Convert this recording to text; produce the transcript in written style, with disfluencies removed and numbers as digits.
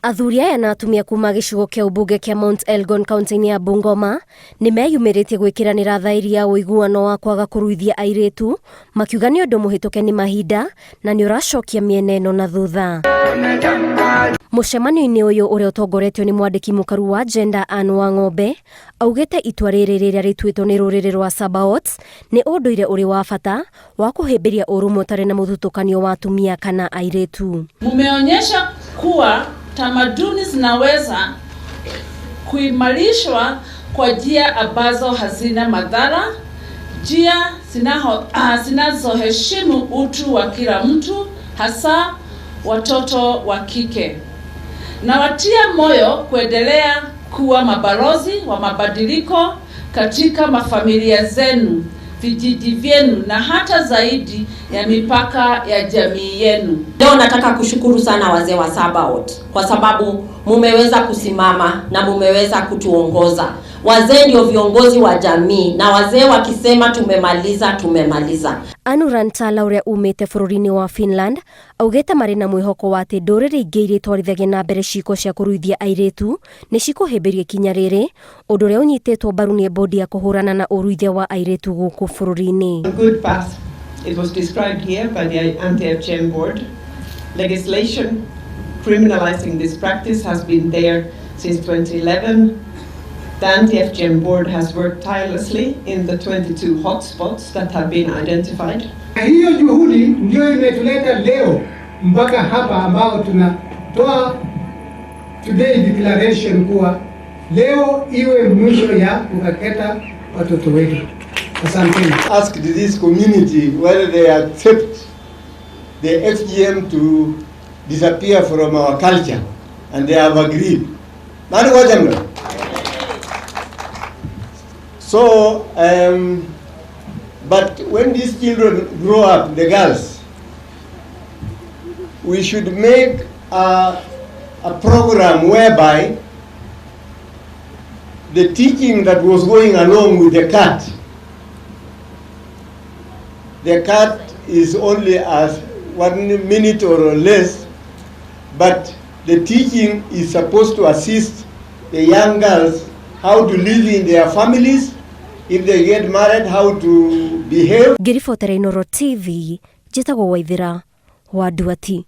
Athuri aya na atumia kuma gĩcigo kĩa ũmbunge kĩa Mount Elgon kaunti-inĩ ya Bungoma nĩ meyumĩrĩtie gwĩkĩranĩra thaĩri ya ũiguano wa kwaga kũruithia airĩtu, makiuga nĩ ũndũ mũhĩtũke nĩ mahinda na nĩ ũracokia mĩena ĩno na thutha. Mũcemanio-inĩ ũyũ ũrĩa ũtongoretio nĩ mwandĩki mũkaru wa Gender Anne Wang'ombe augĩte itua rĩrĩ rĩrĩa rĩtuĩtwo nĩ rũrĩrĩ rwa Sabaot nĩ ũndũire ũrĩ wa bata wa kũhĩmbĩria ũrũmwe ũtarĩ na mũthutũkanio wa atumia kana airĩtu. Mumeonyesha kuwa tamaduni zinaweza kuimarishwa kwa njia ambazo hazina madhara, njia zinazoheshimu utu wa kila mtu, hasa watoto wa kike. Nawatia moyo kuendelea kuwa mabalozi wa mabadiliko katika mafamilia zenu, vijiji vyenu na hata zaidi ya mipaka ya jamii yenu. Leo nataka kushukuru sana wazee wa Sabaot kwa sababu mumeweza kusimama na mumeweza kutuongoza. Wazee ndio viongozi wa jamii na wazee wakisema tumemaliza, tumemaliza. Anu Rantala ũrĩa umĩte bũrũri-inĩ wa Finland augĩte marĩ na mwĩhoko wa atĩ ndũrĩrĩ ingĩ iria itwarithagia na mbere ciĩko cia kũruithia airĩtu nĩ cikũhĩmbĩria ikinya rĩrĩ, ũndũ ũrĩa ũnyitĩtwo mbaru nĩ bodi ya kũhũrana na ũruithia wa airĩtu gũkũ bũrũri-inĩ. A good path. It was described here by the Anti-FGM board. Legislation criminalizing this practice has been there since 2011. The Anti-FGM board has worked tirelessly in the 22 hotspots that have been identified. Hiyo juhudi ndio imetuleta leo mpaka hapa ambao tunatoa today declaration kuwa leo iwe mwisho ya kukeketa watoto wetu. Asanteni. Asked this community whether they accept the FGM to disappear from our culture, and they have agreed. Nani wajamna? So, but when these children grow up, the girls, we should make a program whereby the teaching that was going along with the cut is only as 1 minute or less, but the teaching is supposed to assist the young girls how to live in their families, if they get married, how to behave. Ngĩribotera Inooro TV, njĩtagwo Waithĩra wa Nduati.